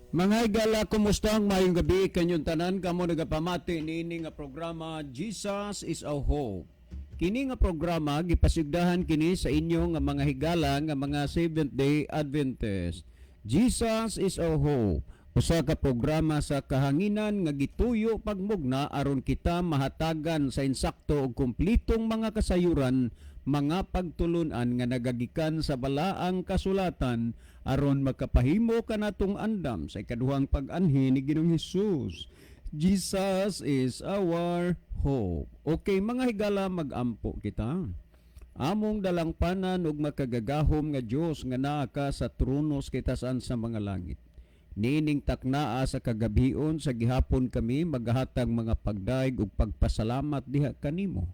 Mga higala, kumusta? Ang maayong gabi kanyong tanan kamo nagapamati niini nga programa, Jesus is Our Hope. Kini nga programa gipasigdahan kini sa inyo nga mga higala nga mga Seventh Day Adventist. Jesus is Our Hope. Usa ka programa sa kahanginan nga gituyo pagmugna aron kita mahatagan sa insakto ug kumplitong mga kasayuran, mga pagtulunan nga nagagikan sa balaang kasulatan aron makapahimo kanatong andam sa ikaduhang pag-anhi ni Ginoong Hesus. Jesus is our hope. Okay, mga higala, magampo kita. Among dalangpanan ug makagagahom nga Dios nga naa ka sa trono sa kitasan sa mga langit. Niining taknaa sa kagabhion sa gihapon kami magahatag mga pagdayeg ug pagpasalamat diha kanimo.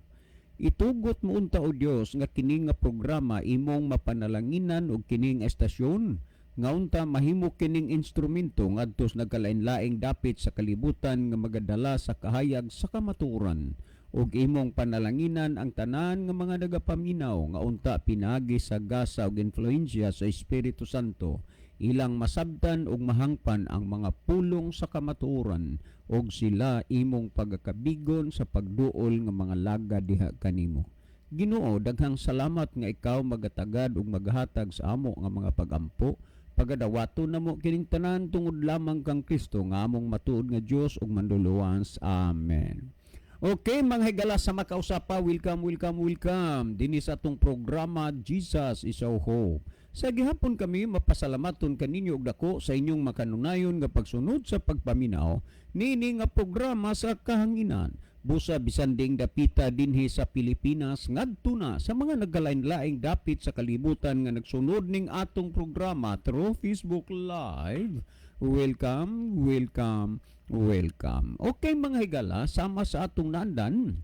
Itugot mo unta, o Dios, nga kini nga programa imong mapanalanginan ug kining estasyon nga unta mahimo kining instrumento ngadto sa nagkalain-laing dapit sa kalibutan nga magadala sa kahayag sa kamatuoran, ug imong panalanginan ang tanan nga mga nagapaminaw nga unta pinaagi sa gasa ug influensya sa Espiritu Santo ilang masabtan ug mahangpan ang mga pulong sa kamatuoran ug sila imong pagakabigon sa pagduol nga mga laga diha kanimo. Ginoo, daghang salamat nga ikaw magatagad ug maghatag sa amo nga mga pagampo. Pagadawaton namo kining tanan tungod lamang kang Kristo nga among matuod nga Dios ug Manluluwas. Amen. Okay, mga higala sa makausapa, welcome, welcome, welcome dinhi sa atong programa, Jesus is Our Hope. Sa gihapon kami mapasalamaton kaninyo og dako sa inyong makanunayon nga pagsunod sa pagpaminaw niini nga programa sa kahanginan. Busa bisan diing dapita dinhi sa Pilipinas ngadto na sa mga nagkalain-laing dapit sa kalibutan nga nagsunod ning atong programa through Facebook Live. Welcome, welcome, welcome. Okay, mga higala, sama sa atong naandan,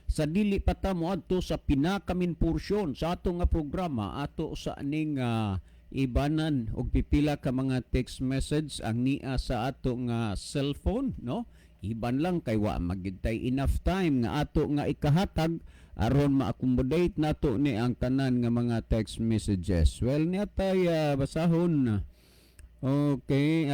sa dili pa ta moadto sa pinaka-main porsyon sa atong nga programa, ato sa aning ibanan og pipila ka mga text message ang nia sa ato nga cellphone, no? Iban lang kay wa magyud tay enough time nga ato nga ikahatag aron ma-accommodate nato ni ang tanan nga mga text messages. Well, niya tay basahon. Okay,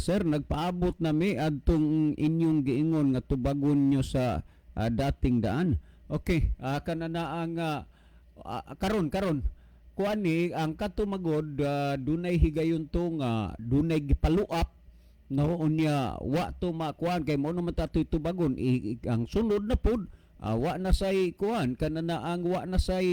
sir, nagpaabot na mi adtong inyong giingon nga tubagon nyo sa dating daan. Okay, kana na ang karon karon kuan ni ang katumagod, dunay higayon to nga dunay gipaluap, no? Unya wa to makuan kay mo naman tatoy tubagon. Ang sunod na pod, wa na say kuan, kana na ang wa na say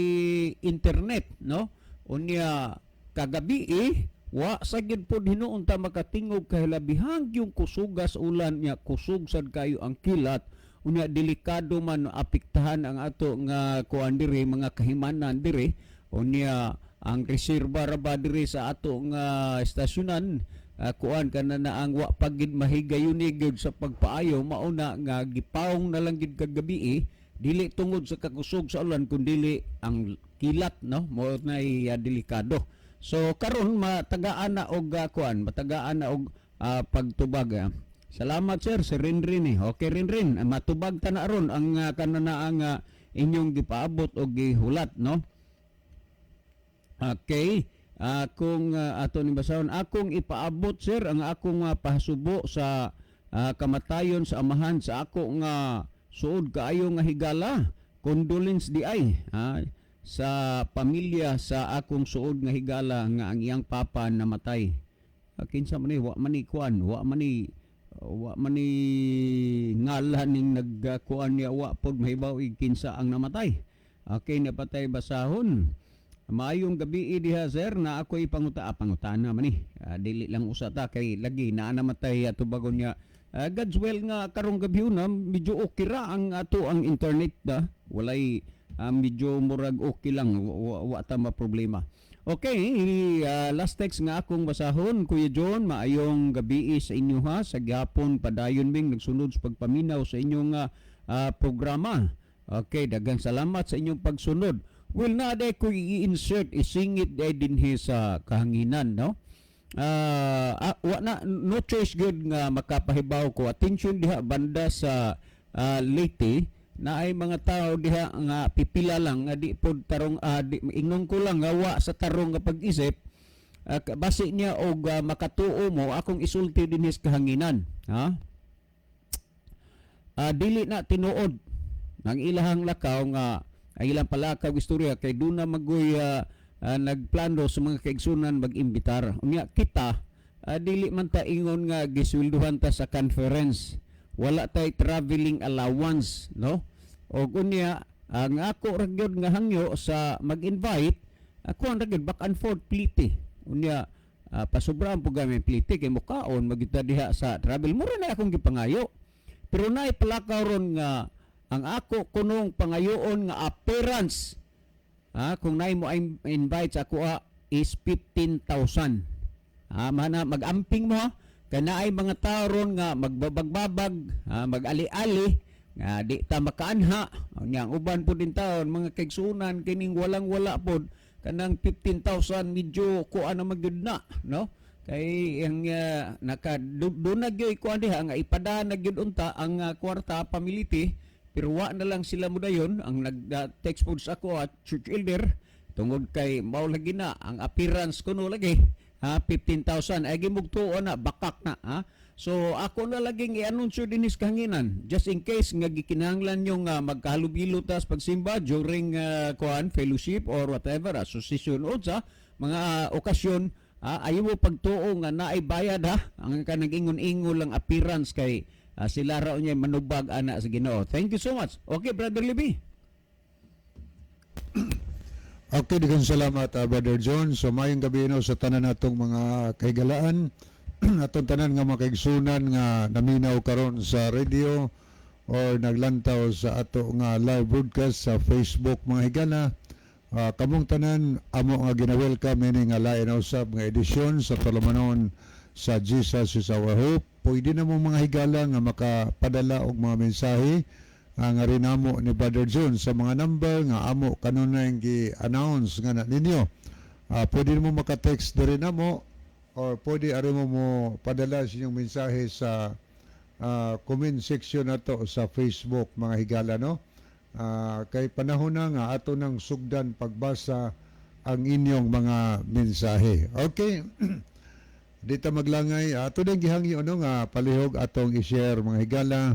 internet, no? Unya kagabi eh, wa sa gid pod hinuon ta makatingog kay labihang yung kusugas ulan nya kusog sad kayo ang kilat. Unya delikado man apektahan ang ato nga kuan diri, mga kahimanan diri. Unya ang reserba ra ba diri sa ato nga estasyonan, kuan, kana na ang wa pagid mahigayon gyud sa pagpaayo. Mauna nga gipawong na lang gid kagabi eh, dili tungod sa kakusog sa ulan kundili ang kilat, no? Mo na delikado. So karon matagaan na og kuan, matagaan na og pagtubag. Salamat, sir, si Rinrin eh. Okay, Rinrin, matubag ta na ron ang kana na ang inyong gipaabot og gihulat, no? Okay. Akong ato ning basahon, akong ipaabot, sir, ang akong pahasubo sa kamatayon sa amahan sa ako nga suod kaayo nga higala. Condolence di ay sa pamilya sa akong suod nga higala nga ang iyang papa namatay. Kinsa man ni, wa man ni kuan, wa man ni ngalan ning nagkuan niya, wa pod mahibaw kinsa ang namatay. Okay, napatay basahon. Maayong gabi diha, sir, na ako'y pangutana man ni. Dili lang usa ta kay lagi naa namatay ato bagon niya. God's will nga karong gabi na medyo okay ra ang ato ang internet da. Walay medyo murag okay lang, wa ta ma problema. Okay, last text nga akong basahon, Kuya John, maayong gabi sa inyo ha. Sa gihapon padayon ming nagsunod sa pagpaminaw sa inyong programa. Okay, daghang salamat sa inyong pagsunod. Well, na day ko i-insert, isingit day dinhi sa kahanginan, no? Wa na no choice good nga makapahibaw ko. Attention diha banda sa Leyte na ay mga tao diha nga pipila lang nga di pod tarong, di, ingon ko lang nga wa sa tarong nga pag-isip. Basi niya og makatuo mo akong isulti dinhi sa kahanginan, ha? Dili na tinuod ng ilahang lakaw nga ang ilang palakaw istorya kay duna magoy nagplano sa mga kaigsunan mag-imbitar. Unya kita, dili man ta ingon nga gisweldohan ta sa conference. Wala tay traveling allowance, no? Og unya ang ako ra gyud nga hangyo sa mag-invite, ako ang ra gyud back and forth plite. Unya pasobraan po gami plite kay mukaon magita diha sa travel. Mura na akong gipangayo. Pero naay palakaw ron nga ang ako kunong pangayoon nga appearance, kung naay mo invite sa ako is 15,000. Mana mag-amping mo ha. Kay naay mga tao ron nga magbabagbabag, mag-ali-ali nga di ta makaanha. Nya ang uban po din taon mga kaigsunan kining walang-wala pod kanang 15,000 medyo kuan na magyud na, no? Kay ang naka doon na gyud kuan diha nga ipada na gyud unta ang kwarta pamiliti, pero wa na lang sila modayon. Ang nag text pod sa ako at church elder tungod kay mao lagi na ang appearance kuno lagi ha, 15,000 ay gimugtuo na bakak na ha. So ako na laging i-anunsyo dinhi sa kahanginan just in case nga gikinahanglan nyo nga magkahalubilo tas pagsimba during kuan fellowship or whatever association o sa mga okasyon. Ayaw mo pagtuo nga naay bayad ha. Ang kanang ingon-ingon lang appearance kay sila raw niya manubag ana sa Ginoo. Thank you so much. Okay, Brother Libby. Okay, daghang salamat, Brother John. So mayong gabi no sa tanan natong mga kahigalaan, atong tanan nga mga kaigsunan nga naminaw karon sa radio or naglantaw sa ato nga live broadcast sa Facebook, mga higala. Kamong tanan amo nga gina-welcome ini nga lain na usab nga edisyon sa tulumanon sa Jesus Is Our Hope. Pwede na mo, mga higala, nga makapadala og mga mensahe nga rinamo ni Brother John sa mga number nga amo kanunay gi-announce nga na ninyo. Pwede mo maka-text diri namo or pwede ari mo mo padala sa inyong mensahe sa comment section nato sa Facebook, mga higala, no? Kay panahon na nga ato nang sugdan pagbasa ang inyong mga mensahe. Okay. Dita maglangay, ato din gihangyo no nga palihog atong i-share, mga higala,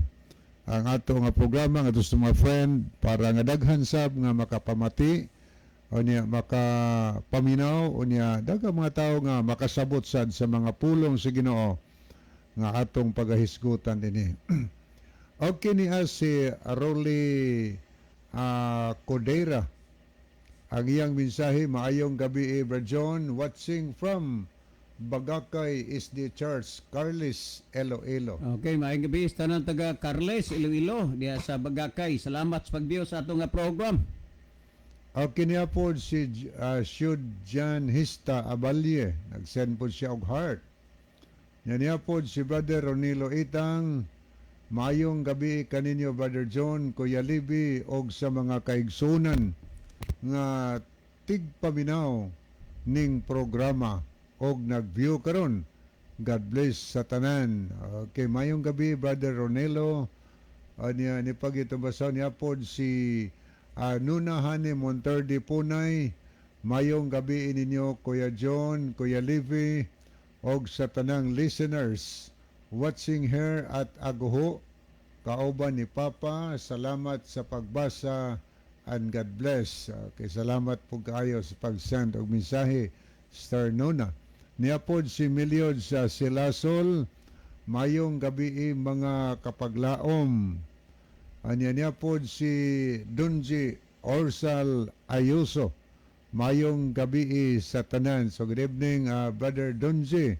ang ato nga programa ngadto sa mga friend para nga daghan sab nga makapamati unya makapaminaw, unya daghang mga tawo nga makasabot sad sa mga pulong sa Ginoo nga atong pagahisgutan dinhi. Okay, niya si Rolly Codera. Ang iyang mensahe, "Maayong gabi, Brad John, watching from Bagakay SDA Church, Carles, Iloilo." Okay, maayong gabi sa tanan taga Carles, Iloilo, diha sa Bagakay. Salamat sa pagbiyo sa atong nga program. Okay, niya po si Shud Jan Hista Abalye. Nag-send po siya og heart. Niya po si Brother Ronilo Itang. "Maayong gabi kaninyo, Brother John, Kuya Libby, og sa mga kaigsunan nga tigpaminaw ning programa og nag-view karon. God bless sa tanan." Okay, mayong gabi, Brother Ronelo. Niya ni pagitubasaw niya pod si Nuna Hani Monterde Punay. "Mayong gabi ninyo, Kuya John, Kuya Livy, og sa tanang listeners watching here at Aguho kauban ni Papa. Salamat sa pagbasa and God bless." Okay, salamat po kaayo sa pag-send og mensahe, Star Nona. Niya pod si Miliod sa Silasol. "Mayong gabi, mga kapaglaom." Anya niya pod si Dunji Orsal Ayuso. "Mayong gabi sa tanan." So good evening, Brother Dunji.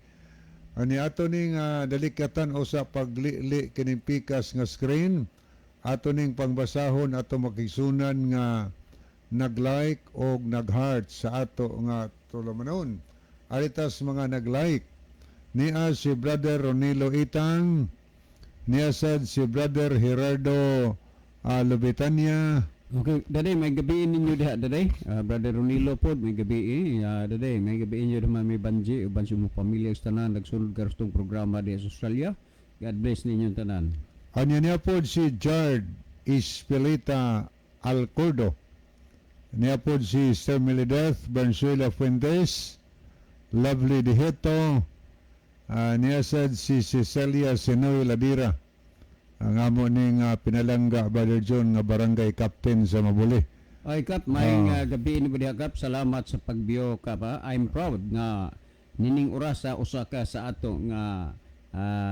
Ani ato ning dalikatan o sa paglili kining pikas nga screen. Ato ning pangbasahon ato makigsunan nga nag-like o nag-heart sa ato nga tulumanon. Aritas mga nag-like. Niya si Brother Ronilo Itang, niya sad si Brother Gerardo Lubitania. Okay, daday may gabi ninyo diha daday. Brother Ronilo pod may gabi eh. Daday may gabi inyo naman may banji uban sa imong pamilya sa tanan nagsulod karustong programa diha sa Australia. God bless ninyo tanan. Anya niya pod si Jard Ispilita Alcordo. Niya pod si Sir Milideth Benzuela Fuentes. Lovely Diheto, niya sad si Cecilia Sinoy Ladira, ang amo ning pinalangga, Brother John, nga barangay captain sa Mabuli. Ay Kap, maayong gabi ni diha, Kap. Salamat sa pag-view, Kap, ha. I'm proud nga nining orasa usa ka sa ato nga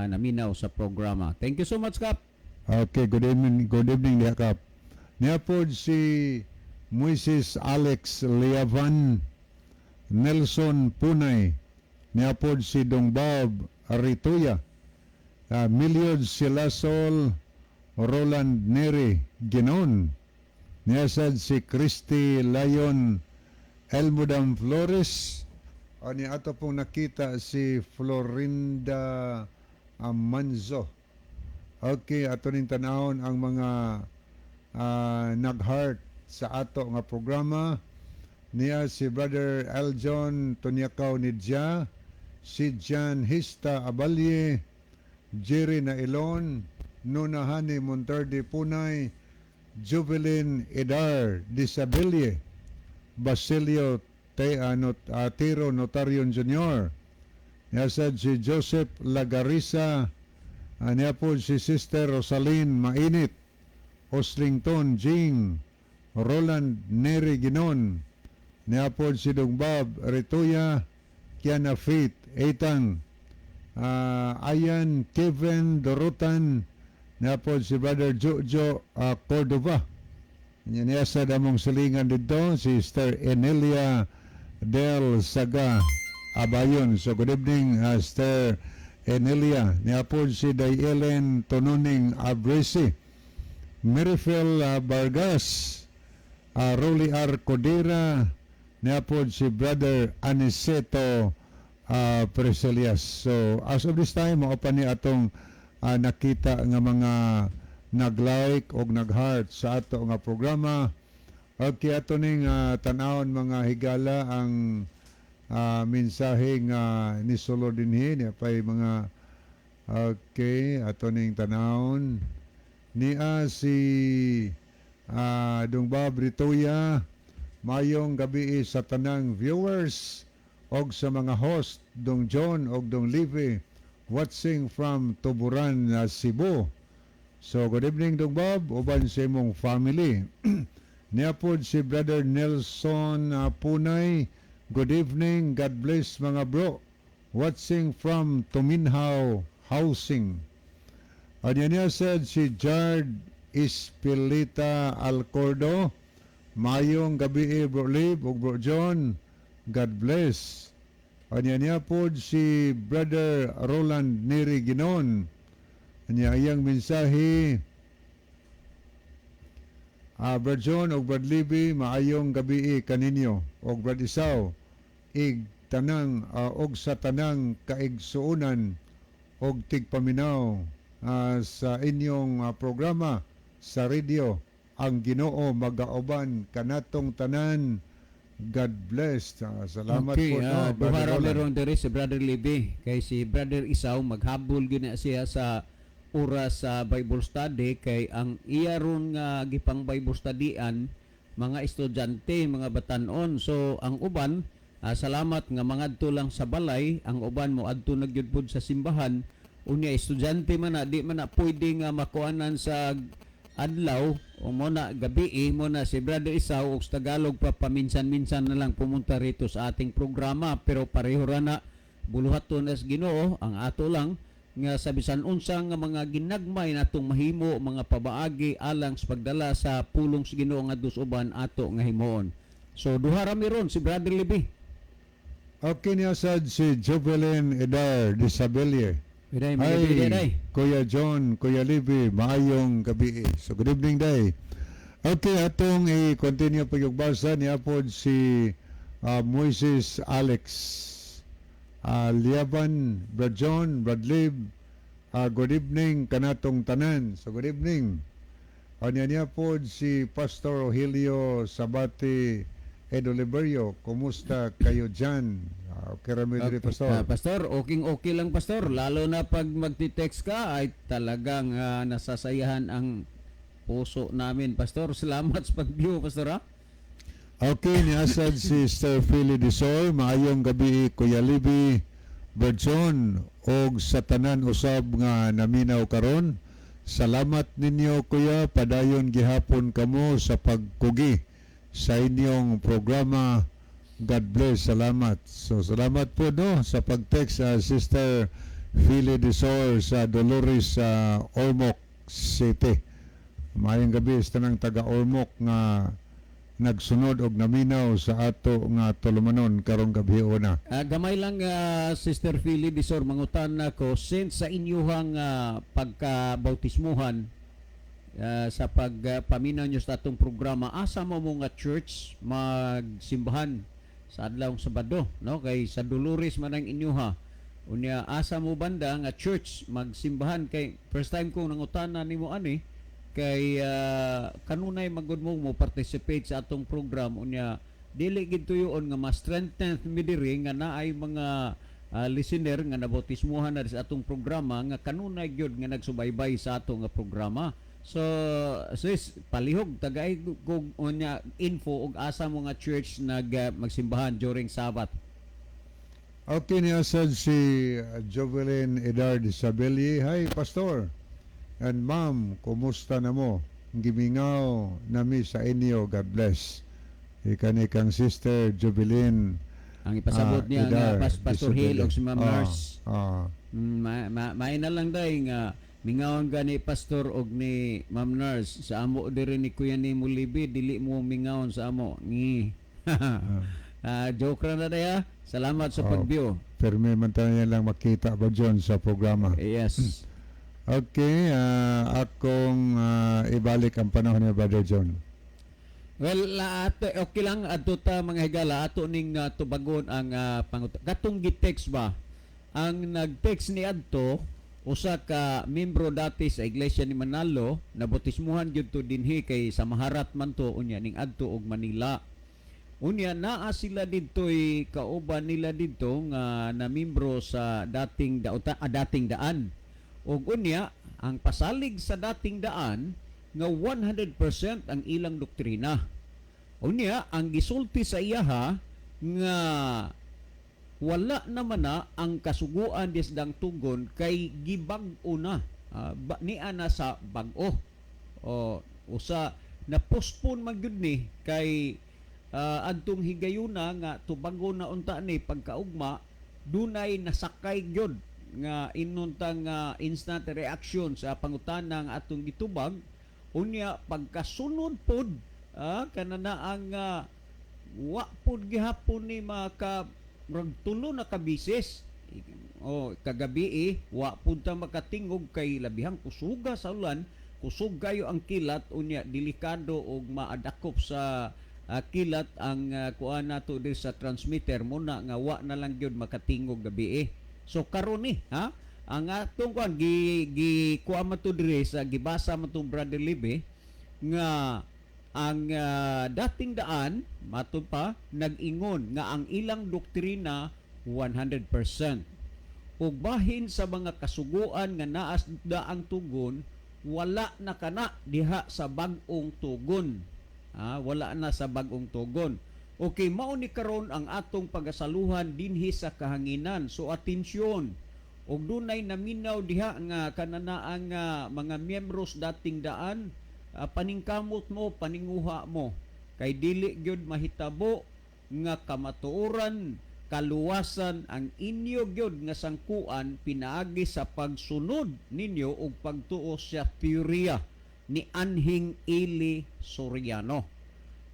naminaw sa programa. Thank you so much, Kap. Okay, good evening diha, Kap. Niya pod si Moises Alex Liavan, Nelson Punay, niya pod si Dong Bob Arituya, Miliod Silasol, Roland Neri Ginon, niya sad si Christy Lion Elmudam Flores, o niya ato pong nakita si Florinda Amanzo. Okay, ato ning tanawon ang mga nag-heart sa ato nga programa. Niya si Brother Eljon Tunyakaw Nidja, si Jan Hista Abalye, Jerry Nailon, Nuna Hani Monterde Punay, Juvelin Edar Disabilie, Basilio Te, Not, Tiro Notarion Jr., niya sad si Joseph Lagarisa, niya po si Sister Rosaline Mainit, Oslington Jing, Roland Neri Ginon, niya po si Dong Bob Rituya, Kiana Faith Etang, Ayan Kevin Dorotan, niya po si Brother Jojo Cordova. Niya sa damong silingan dito, si Sister Enelia Del Saga Abayon. So good evening, Sister Enelia. Niya po si Dayelen Tonuning Abresi, Mirifel Vargas, Rolly R. Codera, niya po si Brother Aniceto Preselias. So as of this time, mao pa ni atong nakita nga mga nag-like o nag-heart sa ato nga programa. Okay, ato ning tan-awon, mga higala, ang mensahe nga nisulod dinhi. Niya pay mga, okay, ato ning tanawon niya si Dong Bob Ritoya: "Mayong gabi sa tanang viewers og sa mga host, Dong John og Dong Live, watching from Tuburan, Cebu." So good evening, Dong Bob, uban sa imong family. Niya pod si Brother Nelson Punay: "Good evening, God bless mga bro. Watching from Tuminhaw Housing." Anya niya said si Jard Ispilita Alcordo: "Mayong gabi, Bro Lib ug Bro John. God bless." Anya niya pod si Brother Roland Neri Ginon. Anya iyang mensahe: "Brad John ug Brad Libby, maayong gabi kaninyo ug Brad Isaw ig tanang og sa tanang kaigsuonan og tigpaminaw sa inyong programa sa radio. Ang Ginoo magauban kanatong tanan. God bless." Salamat Okay, po, no, duha Brother ra Roland. Meron diri si Brother Libby. Kay si Brother Isaw maghabol gyud na siya sa oras sa Bible study kay ang iya ron nga gipang Bible studyan mga estudyante, mga batanon. So ang uban, salamat nga mangadto lang sa balay, ang uban mo adto na gyud pud sa simbahan. Unya estudyante man na, di man na pwede nga makuanan sa adlaw o mo na gabi mo na si Brother Isaw og sa Tagalog pa paminsan-minsan na lang pumunta rito sa ating programa, pero pareho ra na buluhaton as Ginoo. Ang ato lang nga sa bisan unsa nga mga ginagmay natong mahimo, mga pabaagi alang sa pagdala sa pulong sa Ginoo ngadto sa uban, ato nga himuon. So duha ra mi ron si Brother Libby. Okay, niya sad si Jovelyn Edar Disabelle. Iday, mga gabi Hi, day. Kuya John, Kuya Libby, maayong gabi. So good evening, day. Okay, atong i-continue pa yung basa. Niya pod si Moises Alex Liaban: "Brad John, Brad Lib, good evening kanatong tanan." So good evening. Anya niya pod si Pastor Ohelio Sabati Edo Liberio: "Kumusta kayo dyan?" Okay ra mi diri, Pastor. Pastor, okay okay lang, Pastor. Lalo na pag magti-text ka ay talagang nasasayahan ang puso namin, Pastor. Salamat sa pag-view, Pastor, ha? Okay, niasad si Sir Philly Disor. Maayong gabi, Kuya Libby Bertson, og sa tanan usab nga naminaw karon. Salamat ninyo, Kuya, padayon gihapon kamo sa pagkugi sa inyong programa. God bless, salamat. So salamat po, no, sa pag-text sa Sister Philly Disor sa Dolores sa Ormoc City. Maayong gabi sa tanang taga Ormoc nga nagsunod og naminaw sa ato nga tulumanon karong gabi una. Gamay lang, Sister Philly Disor, mangutan nako since sa inyuhang pagkabautismuhan, sa pagpaminaw nyo sa atong programa, asa mo mo nga church magsimbahan sa adlaw Sabado, no? Kay sa Dolores man ang inyuha, unya asa mo banda nga church magsimbahan? Kay first time ko nangutana nimo ani, kay kanunay magud mo mo participate sa atong program, unya dili gid tuyoon nga ma-strengthen mi diri nga naay mga listener nga nabautismuhan na sa atong programa nga kanunay gyud nga nagsubaybay sa ato nga programa. So sis, palihog tagay kog unya info og asa mo nga church nag magsimbahan during Sabbath. Okay, niasad si Jovelyn Edard Isabeli. "Hi, Pastor and Ma'am, kumusta na mo? Gimingaw nami sa inyo. God bless." Ika ni kang Sister Jovelyn Ang ipasabot niya nga Edar Pastor Hill Isabeli. Og si Ma'am Nurse. Ma na lang day nga mingawan ka ni Pastor og ni Ma'am Nurse. Sa amo diri ni Kuya ni Mulibi, dili mo mingawon sa amo ni. Joke ra na day ha. Salamat sa pag-view. Permi man tayo lang makita ba John sa programa. Yes. Okay, akong ibalik ang panahon ni Brother John. Well, ato, okay lang adto ta, mga higala, ato ning tubagon ang katong gi-text ba. Ang nag-text ni adto usa ka membro dati sa Iglesia ni Manalo, nabautismuhan gyud to dinhi kay sa Maharat man to, unya ning adto og Manila. Unya naa sila didto'y kauban nila didto nga na membro sa dating dauta, dating daan. Ug unya ang pasalig sa dating daan nga 100% ang ilang doktrina. Unya ang gisulti sa iyaha nga wala naman na ang kasuguan des daang tugon kay gibag-o na. Ba, niya na sa bag-o. O usa na postpone man gyud ni kay adtong higayuna nga tubago na unta ni pagkaugma, dunay nasakay gyud nga inuntang instant reaction sa pangutana nga atong gitubag. Unya pagkasunod pod, kanana ang wa pod gihapon ni maka murag tulo na ka bisis o kagabi eh, wa pud ta makatingog kay labihang kusuga sa ulan, kusog kayo ang kilat, unya delikado og maadakop sa kilat ang kuan nato diri sa transmitter muna nga wa na lang gyud makatingog gabi eh. So karon ni ha ang atong kuan gi gi kuan man to diri sa gibasa man tong Brother Libe nga ang dating daan matud pa nag-ingon nga ang ilang doktrina 100% ug bahin sa mga kasuguan nga naa sa daang tugon, wala na kana diha sa bag-ong tugon. Wala na sa bag-ong tugon. Okay, mao ni karon ang atong pagasaluhan dinhi sa kahanginan. So atensyon, og dunay naminaw diha nga kananaang mga miyembros dating daan, paningkamot mo, paninguha mo kay dili gyud mahitabo nga kamatuoran kaluwasan ang inyo gyud nga sangkuan pinaagi sa pagsunod ninyo og pagtuo sa teorya ni Anhing Eli Soriano.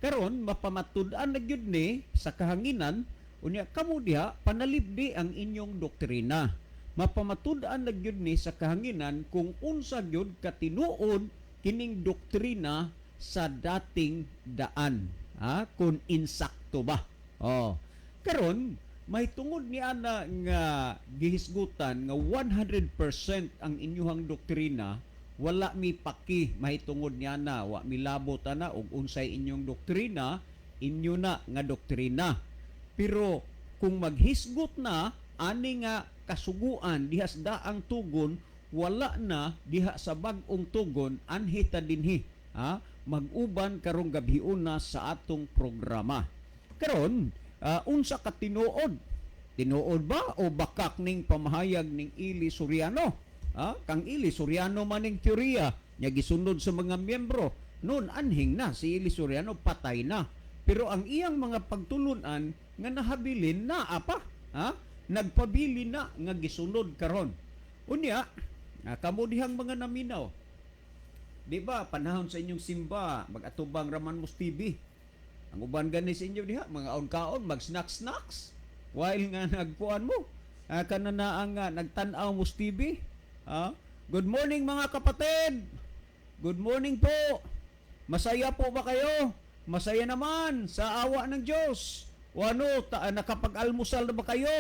Karon mapamatud-an na gyud ni sa kahanginan, unya kamo diha panalibdi ang inyong doktrina. Mapamatud-an na gyud ni sa kahanginan kung unsa gyud katinuod kining doktrina sa dating daan. Ha? Kung insakto ba? Oh. Karon may tungod ni ana nga gihisgutan nga 100% ang inyuhang doktrina, wala mi paki mahitungod niya na, wa mi labot ana og unsay inyong doktrina, inyo na nga doktrina. Pero kung maghisgot na ani nga kasuguan diha sa daang tugon, wala na diha sa bag-ong tugon, anhi ta dinhi ha. mag-uban karong gabhiuna sa atong programa. Karon, unsa ka tinuod? Tinuod ba o bakak ning pamahayag ning Eli Soriano? Ah, kang Eli Soriano man ning teorya nya gisunod sa mga miyembro. Noon anhing na si Eli Soriano, patay na. Pero ang iyang mga pagtulunan nga nahabilin na apa, ha? Nagpabili na nga gisunod karon. Unya, kamo dihang mga naminaw. Di ba, panahon sa inyong simba, mag-atubang raman mo sa TV. Ang uban gani sa inyo diha, mga kaon, mag-snack-snacks. While nga nagkuan mo, kana na ang nagtan-aw mo sa TV. Ah, good morning, mga kapatid. Good morning po. Masaya po ba kayo? Masaya naman sa awa ng Diyos. O ano, nakapag-almusal na ba kayo?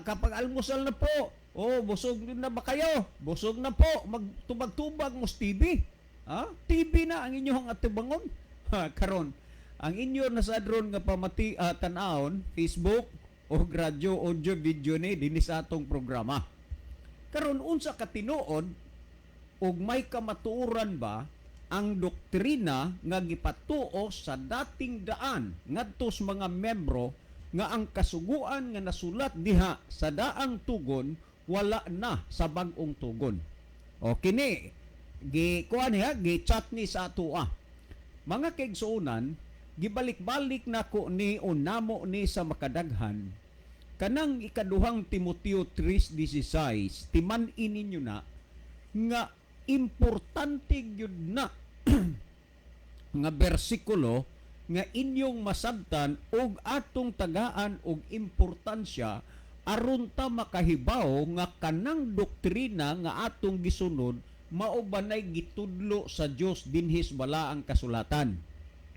Kapag-almusal na po. O, busog na ba kayo? Busog na po. Magtubag-tubag mo sa TV. Ha? TV na ang inyong atubangon. Ha, karon, ang inyo na sa drone nga pamati tan-awon, Facebook o radyo, audio, video ni dinhi sa atong programa. Karon, unsa ka tinuod ug may kamatuoran ba ang doktrina nga gipatuo sa dating daan ngadto sa mga membro nga ang kasuguan nga nasulat diha sa daang tugon wala na sa bag-ong tugon? O kini gi kuan ha, gi chat ni sa atoa. Mga kaigsuonan, gibalik-balik nako ni o namo ni sa makadaghan kanang ikaduhang Timoteo 3:16. Timan-i ninyo na nga importante gyud na nga bersikulo nga inyong masabtan og atong tagaan og importansya aron ta makahibaw nga kanang doktrina nga atong gisunod mao ba nay gitudlo sa Dios dinhi sa balaang kasulatan.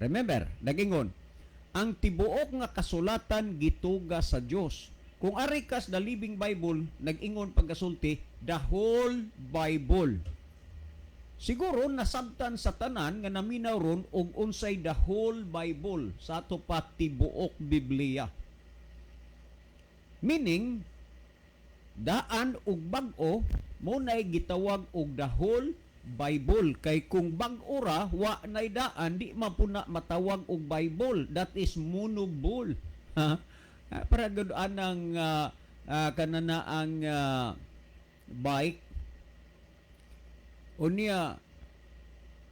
Remember, nagingon, ang tibuok nga kasulatan gituga sa Dios. Kung ari kas The Living Bible, nag-ingon pagkasulti, the whole Bible. Siguro nasabtan sa tanan nga naminaw ron og unsay the whole Bible, sa ato pa tibuok Biblia. Meaning, daan ug bag-o mo nay gitawag og the whole Bible, kay kung bag-o ra, wa nay daan, di man po na matawag og Bible. That is monobol. Ha? Para gud anang kanana ang bike. Unya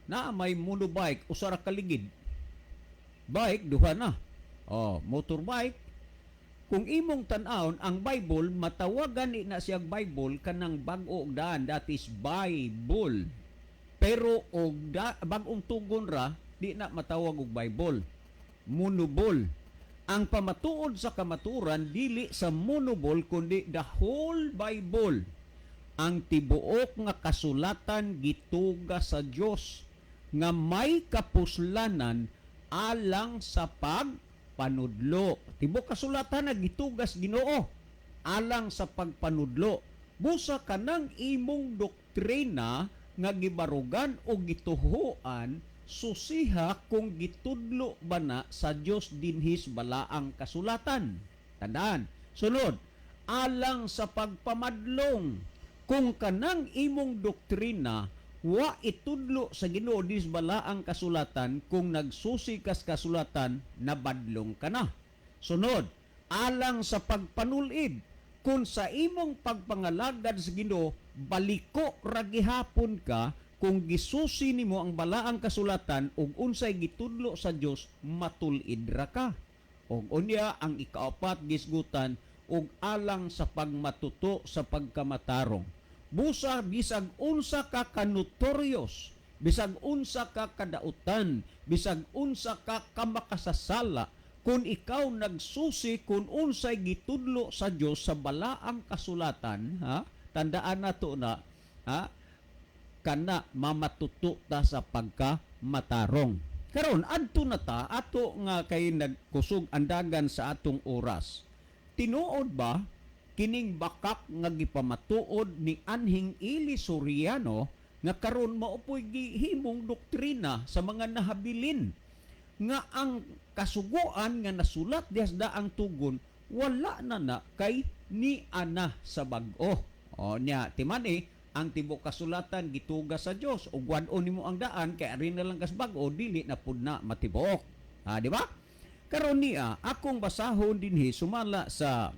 na may monobike, usa ra ka ligid. Bike duha na. Oh, motorbike. Kung imong tan-awon ang Bible, matawagan ni na siyang Bible kanang bag-o og daan, that is Bible. Pero og bag-ong tugon ra, di na matawag og Bible. Monobol. Ang pamatuod sa kamaturan dili sa monobol kundi the whole Bible. Ang tibuok nga kasulatan gituga sa Dios nga may kapuslanan alang sa pagpanudlo. Tibuok kasulatan na gitugas Ginoo alang sa pagpanudlo. Busa kanang imong doktrina nga gibarugan o gituhuan, susiha kung gitudlo ba na sa Dios dinhis balaang kasulatan. Tandaan. Sunod, alang sa pagpamadlong. Kung kanang imong doktrina wa itudlo sa Ginoo dis balaang kasulatan, kung nagsusi kas kasulatan, nabadlong ka na. Sunod, alang sa pagpanulid. Kung sa imong pagpangalagad sa Ginoo baliko ra gihapon ka, kung gisusi nimo ang balaang kasulatan ug unsay gitudlo sa Dios, matul-id ra ka. Og unya ang ikaapat gisgutan og alang sa pagmatuto sa pagkamatarong. Busa bisag unsa ka kanotorious, bisag unsa ka kadautan, bisag unsa ka kamakasasala, kung ikaw nagsusi kung unsay gitudlo sa Dios sa balaang kasulatan, ha? Tandaan nato na, ha? Kana mamatuto ta sa pagkamatarong. Karon adto na ta ato nga kay nagkusog andagan sa atong oras. Tinuod ba kining bakak nga gipamatuod ni anhing Eli Soriano nga karon mao po'y gihimong doktrina sa mga nahabilin nga ang kasuguan nga nasulat diha sa daang tugon wala na na kay ni ana sa bag-o? O nya timan Ang tibuok kasulatan gituga sa Dios ug wad-on nimo ang daan kay ari na lang kas bag-o, dili na pud na matibuok. Ha, di ba? Karon niya akong basahon dinhi sumala sa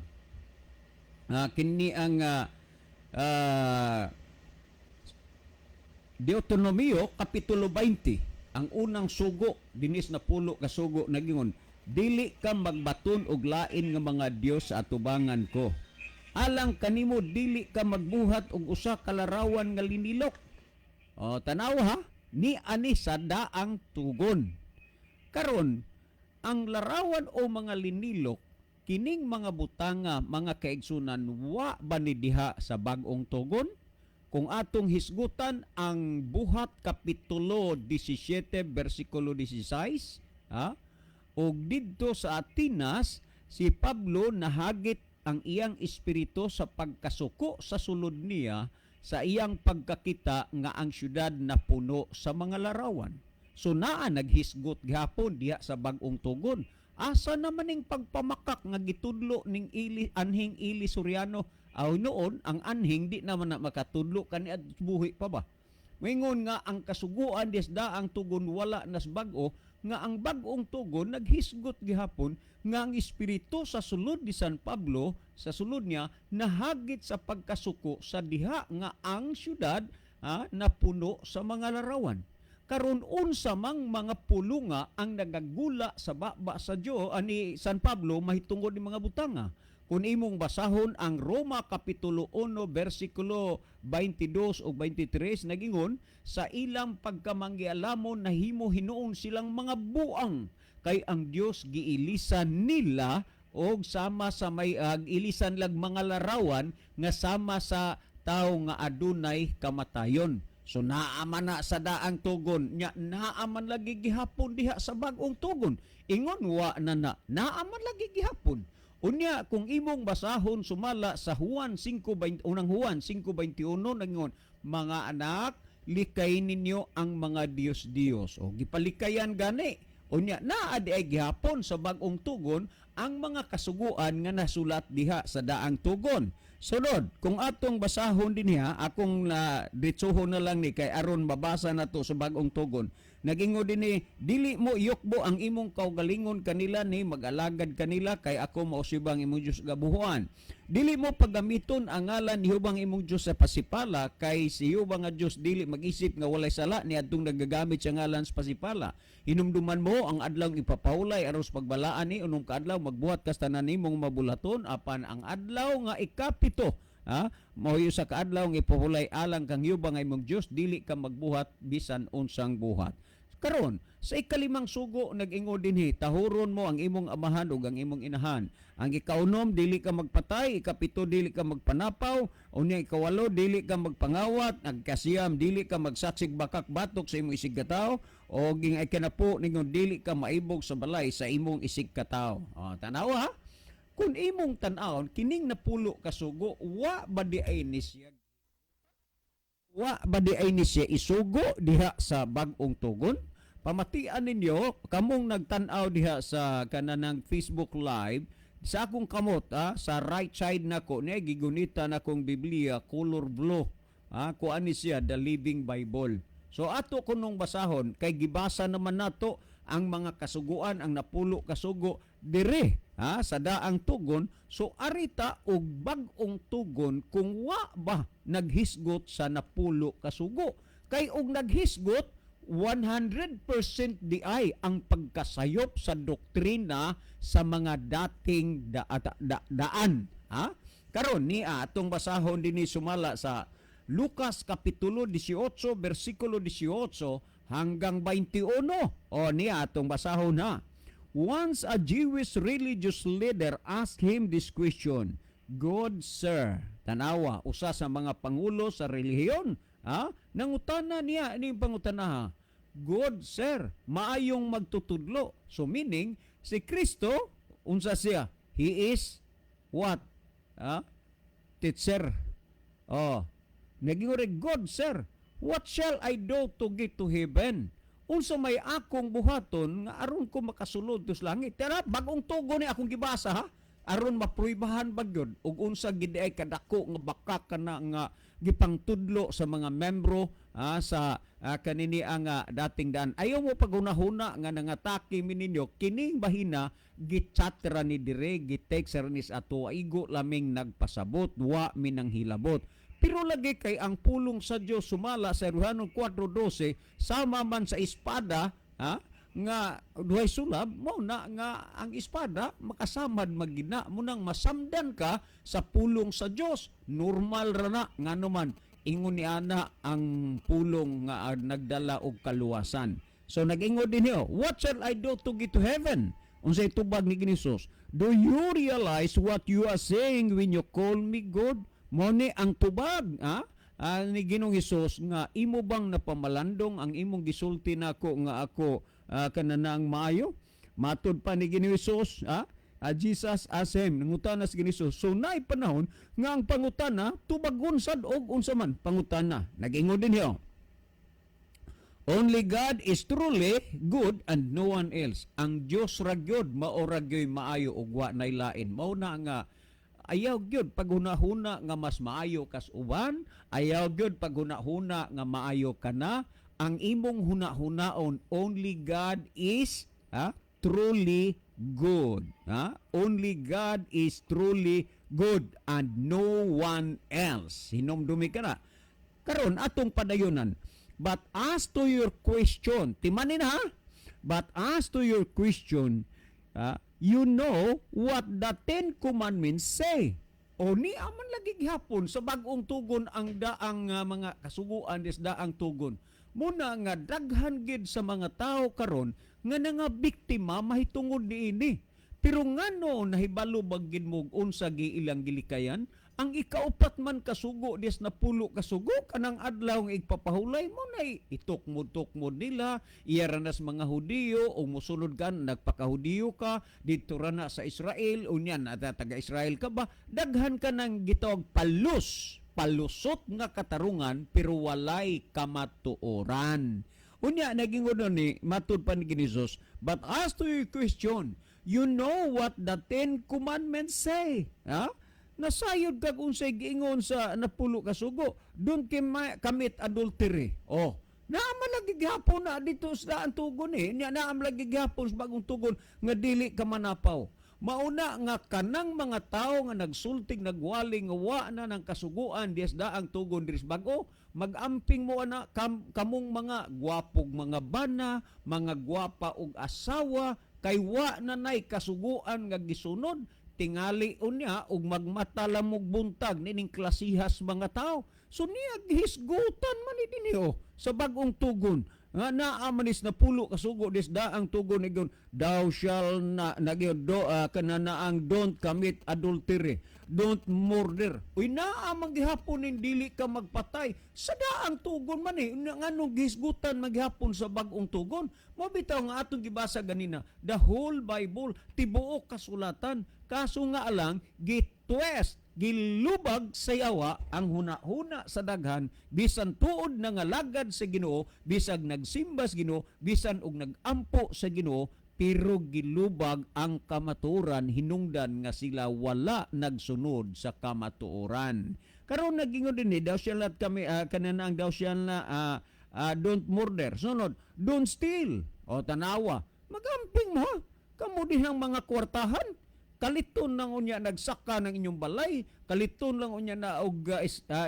kini ang Deuteronomio kapitulo 20, ang unang sugo dinis napulo ka sugo, nagingon, "Dili ka magbaton og lain nga mga dios sa atubangan ko. Alang kanimo, dili ka magbuhat og usa ka larawan nga linilok." O, tanaw ha, ni ani sa daang tugon. Karon, ang larawan o mga linilok, kining mga butanga, mga kaigsunan, wa ba ni diha sa bag-ong tugon? Kung atong hisgutan ang Buhat kapitulo 17 bersikulo 16, ha? Og didto sa Atenas, si Pablo nahagit ang iyang espiritu sa pagkasuko sa sulod niya sa iyang pagkakita nga ang syudad napuno sa mga larawan. So naa naghisgot gihapon diha sa bag-ong tugon. Asa naman ning pagpamakak nga gitudlo ning Ili, anhing Ili Soriano? Aw noon ang anhing di naman na makatudlo kani at buhi pa ba? Mingon nga ang kasuguan des daang tugon wala nas bag-o, nga ang bag-ong tugon naghisgot gihapon nga ang espiritu sa sulod ni San Pablo, sa sulod niya nahagit sa pagkasuko sa diha nga ang syudad, ha, napuno sa mga larawan. Karon, unsa mang mga pulunga ang nagagula sa baba sa Dios ani San Pablo mahitungod ni mga butanga? Kung imong basahon ang Roma kapitulo 1 bersikulo 22 ug 23, nagingon, sa ilang pagkamanggialamon nahimo hinuon silang mga buang kay ang Dios giilisan nila og sama sa may ilisan lag mga larawan nga sama sa tawo nga adunay kamatayon. So naaman na sa daang tugon nya, naaman lagi gihapon diha sa bag-ong tugon. Ingon wa na na, naaman lagi gihapon. Unya kung imong basahon sumala sa Juan 5:20, unang Juan 5:21, nangingon, "Mga anak, likay ninyo ang mga Diyos-Diyos." O gipalikayan gani. Unya naa di ay gihapon sa bag-ong tugon ang mga kasuguan nga nasulat diha sa daang tugon. Sunod, kung atong basahon dinhiha, akong na diretsuhon na lang ni kay aron mabasa na to sa bag-ong tugon. Nagingon dinhi, "Dili mo iyukbo ang imong kaugalingon kanila ni mag-alagad kanila kay ako mao si Jehova ang imong Dios gabuhuan. Dili mo paggamiton ang ngalan ni Jehova ang imong Dios sa pasipala kay si Jehova nga Dios dili mag-isip nga walay sala ni adtong nagagamit sa ngalan sa pasipala. Hinumduman mo ang adlaw ipapahulay aron sa pagbalaan ni 6 ka adlaw magbuhat kas tanan nimong mabulaton, apan ang adlaw nga 7, ha, mao sa kaadlaw nga ipahulay alang kang Jehova nga imong Dios, dili ka magbuhat bisan unsang buhat." Karon, sa ikalimang sugo nag-ingon dinhi, "Tahuron mo ang imong amahan ug ang imong inahan." Ang ikaunom, dili ka magpatay, 7, dili ka magpanapaw, unya 8, dili ka magpangawat, ang 9, dili ka magsaksig bakak batok sa imong isigkatawo, o ging 10 ningon, dili ka maibog sa balay sa imong isigkatawo. O, tanawa ha? Kung imong tan-awon kining napulo ka sugo, wa ba di ay ni siya isugo diha sa bag-ong tugon? Pamatian ninyo kamong nagtan-aw diha sa kananang Facebook Live, sa akong kamot, sa right side nako niya gigunita na akong Biblia color blue. Ah, kuan ni siya, The Living Bible. So ato kunong basahon kay gibasa naman nato ang mga kasuguan, ang napulo kasugo dire, ha, sa daang tugon. So arita og bag-ong tugon kung wa ba naghisgot sa napulo kasugo. Kay og naghisgot, 100% di ay ang pagkasayop sa doktrina sa mga dating daan, ha? Karon niya atong basahon dinhi sumala sa Lucas kapitulo 18 bersikulo 18 hanggang 21. O niya atong basahon ha. Once a Jewish religious leader asked him this question, "Good sir," tanawa, usa sa mga pangulo sa relihiyon, ha? Nangutana niya ini pangutana ha. "Good sir," maayong magtutudlo. So meaning, si Kristo, unsa siya? He is what? Ha? Teacher. Oh, nagingore, "Good sir, what shall I do to get to heaven?" Unsa may akong buhaton nga aron ko makasulod sa langit? Tara, bagong tugon ni akong gibasa ha. Aron mapruibahan ba gyud ug unsa gid ay kadako nga baka kana nga gipangtudlo sa mga membro sa kanini ang dating daan. Ayaw mo paghunahuna nga nangatake mi ninyo. Kining bahina gichat ra ni dire, gitext ra ni sa ato, igo laming nagpasabot, wa mi nang hilabot. Pero lagi kay ang pulong sa Dios sumala sa Hebreo 4:12 sama man sa espada, ha, nga duhay sulab. Mao na nga ang espada makasamad magina mo nang masamdan ka sa pulong sa Dios. Normal ra na, ngano man ingon ni ana ang pulong nga nagdala og kaluwasan. So nag-ingon din niyo, "What shall I do to get to heaven?" Unsay tubag ni Jesus? "Do you realize what you are saying when you call me good?" Mo ni ang tubag, ha, ni Ginoong Hesus nga imo bang napamalandong ang imong gisulti nako nga ako kananaang maayo? Matud pa ni Ginoong Hesus, Jesus asked him, nangutana si Ginoong Hesus. So naay panahon nga ang pangutana tubagon sad og unsa man pangutana. Nag-ingon din hiyo, "Only God is truly good and no one else." Ang Dios ra gyud mao ra gyoy maayo ug wa nay lain. Mao na nga ayaw gyud paghunahuna nga mas maayo kas uban, ayaw gyud paghunahuna nga maayo ka na. Ang imong hunahunaon, only God is truly good. Ha? Only God is truly good and no one else. Hinumdumi ka na. Karon atong padayonan. "But as to your question," timanin ha. "But as to your question, you know what the Ten Commandments say." O ni aman lagi gihapon sa bag-ong tugon ang daang mga kasuguan des daang tugon. Muna nga daghan gid sa mga tao karon nga nga biktima mahitungod niini. Pero ngano nahibalo ba gid mo unsa gi ilang gilikayan? Ang ikaupat man kasugo des napulo kasugo, kanang adlaw nga igpapahulay mo na itukmod-tukmod nila iya ra nas mga Hudiyo o musunod ka, nagpakahudiyo ka didto ra na sa Israel, unya na taga Israel ka ba, daghan ka nang gitawag palus palusot nga katarungan pero walay kamatuoran. Unya naging ni matud pa ni Jesus, "But as to your question, you know what the Ten Commandments say." Ha? Nasayod kag unsay giingon sa napulo ka sugo. "Don't commit adultery." Oh, naa man lagi gihapon na dito sa daan tugon eh. Nya naa man lagi gihapon sa bagong tugon nga dili ka manapaw. Mauna nga kanang mga tao nga nagsultig, nagwali nga wa na ng kasuguan dias daang tugon diri sa bag-o, magamping mo ana kamong mga gwapog mga bana, mga gwapa og asawa, kay wa na nay kasuguan nga gisunod. Tingali unya og magmata lamog buntag nining klasihas mga tao. So niya gihisgutan man ni dinhi sa bag-ong tugon nga naa manis na pulo kasugo des daang tugon nigon thou shall na nagyod do kananaang don't commit adultery, don't murder. Uy, naa man gihapon ning dili ka magpatay sa daang tugon man eh. Nganong gihisgutan maghapon sa bag-ong tugon? Mo bitaw nga atong gibasa ganina, the whole Bible, tibuok kasulatan, kaso nga lang gitwist, gilubag sa yawa ang huna-huna sa daghan, bisan tuod na nga lagad sa Ginoo, bisag nagsimba sa Ginoo, bisan og nagampo sa Ginoo, pero gilubag ang kamatuoran hinungdan nga sila wala nagsunod sa kamatuoran. Karon nagingon din ni thou shall not kami kanana ang thou shall na don't murder. Sunod, don't steal. O tanawa, magamping mo ha. Kamo dihang mga kwartahan, kaliton lang unya nagsaka ng inyong balay, kaliton lang unya na og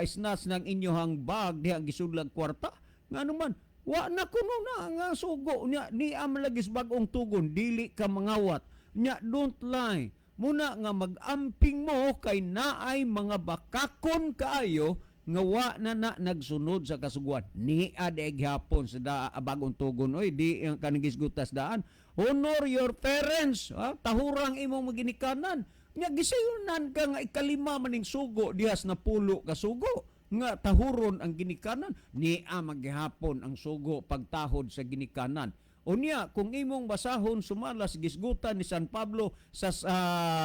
snatch ng inyong bag diha gisudlag kwarta. Ngano man wa na kuno na nga sugo nya ni am lagi sa bag-ong tugon dili ka mangawat. Nya don't lie. Muna nga mag-amping mo kay naay mga bakakon kaayo nga wa na na nagsunod sa kasuguan. Ni ad gihapon sa da bagong tugon, oy, di ang kanang gisgutas daan. Honor your parents, ha? Tahurang imong maginikanan. Nya gisayunan ka nga ikalima maning sugo dihas na pulo ka sugo nga tahuron ang ginikanan. Nia maghihapon ang sugo pagtahod sa ginikanan. Unya, kung imong basahon sumala sa gisgutan ni San Pablo sa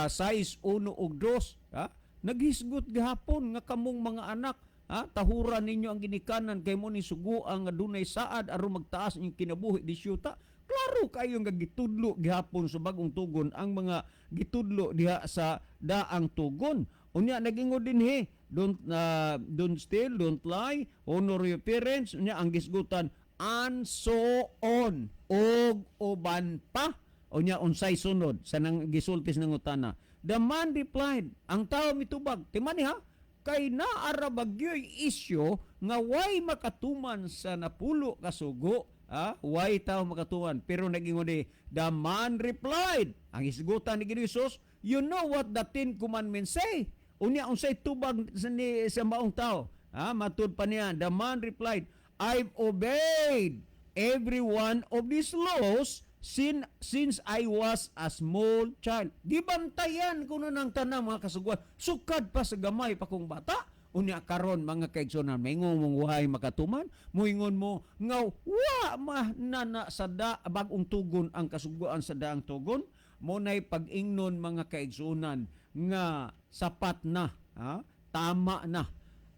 6:1 ug 2, ha? Naghisgot gihapon nga kamong mga anak, ha? Tahuran ninyo ang ginikanan kay mo ni suguan nga dunay saad aron magtaas inyong kinabuhi di syuta. Klaro Klaro kayo nga gitudlo gihapon sa Bagong Tugon ang mga gitudlo diha sa Daang Tugon. Unya nagingon dinhi, don't steal, don't lie, honor your parents. Unya ang gisgutan, and so on, og uban pa. Unya unsay sunod sa nang gisultis ng utana? The man replied, ang tao mitubag, timani ha, kay naa ra ba gyoy isyu nga way makatuman sa 10 ka sugo, ha? Way tao makatuman, pero nagingon ni, the man replied, ang isgutan ni Ginoo Jesus, "You know what the Ten Commandments say." Unya unsay tubag sa ni sa maong tao, ha? Matud pa niya, the man replied, "I've obeyed every one of these laws since I was a small child." Gibantayan ko na ng tanang mga kasuguan. Sukad pa sa gamay pa kong bata. Unya karon, mga kaigsunan, maingon mong wahay makatuman, muingon mo nga wa ma nana sa da Bagong Tugon ang kasuguan sa Daang Tugon. Mo nay pag-ingnon, mga kaigsunan, nga sapat na, ha? Tama na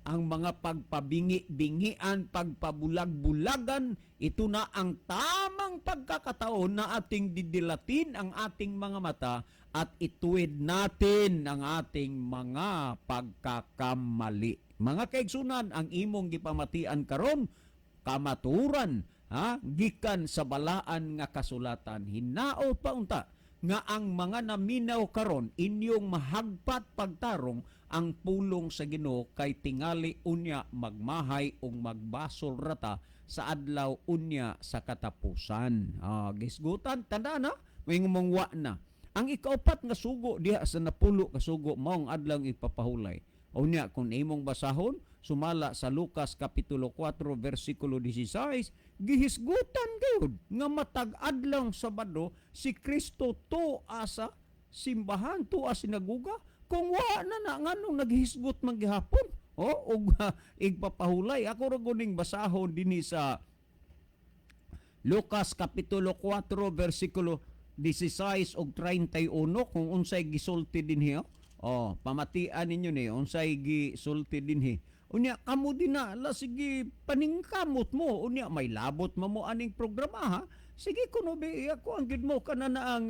ang mga pagpabingi-bingian, pagpabulag-bulagan. Ito na ang tamang pagkakataon na ating didilatin ang ating mga mata at ituwid natin ang ating mga pagkakamali. Mga kaigsunan, ang imong gipamatian karon, kamaturan, ha, gikan sa Balaan nga Kasulatan. Hinaot pa unta nga ang mga naminaw karon, inyong mahagpat pagtarong ang pulong sa Ginoo, kay tingali unya magmahay ug magbasol rata sa adlaw unya sa katapusan. Ah, gisgutan, tandaan na, may mong wa na. Ang ikaupat nga sugo diha sa 10 ka sugo, mao ang adlaw ipapahulay. Unya kung imong basahon sumala sa Lucas kapitulo 4 versikulo 16, gihisgutan gayud nga matag Adlaw Sabado si Kristo tua sa simbahan, tua sinaguga. Kung wa na na, nganong naghisgot man gihapon? Oh, ug igpapahulay. Ako ra guning basahon dinhi sa Lucas kapitulo 4 versikulo 16 ug 31 kung unsay gisulti dinhi, oh. Oh, pamatian ninyo ni unsay gisulti dinhi. Unya kamo din na la, sige, paningkamot mo. Unya may labot mo aning programa, ha. Sige kuno be, ako ang gid mo kana na ang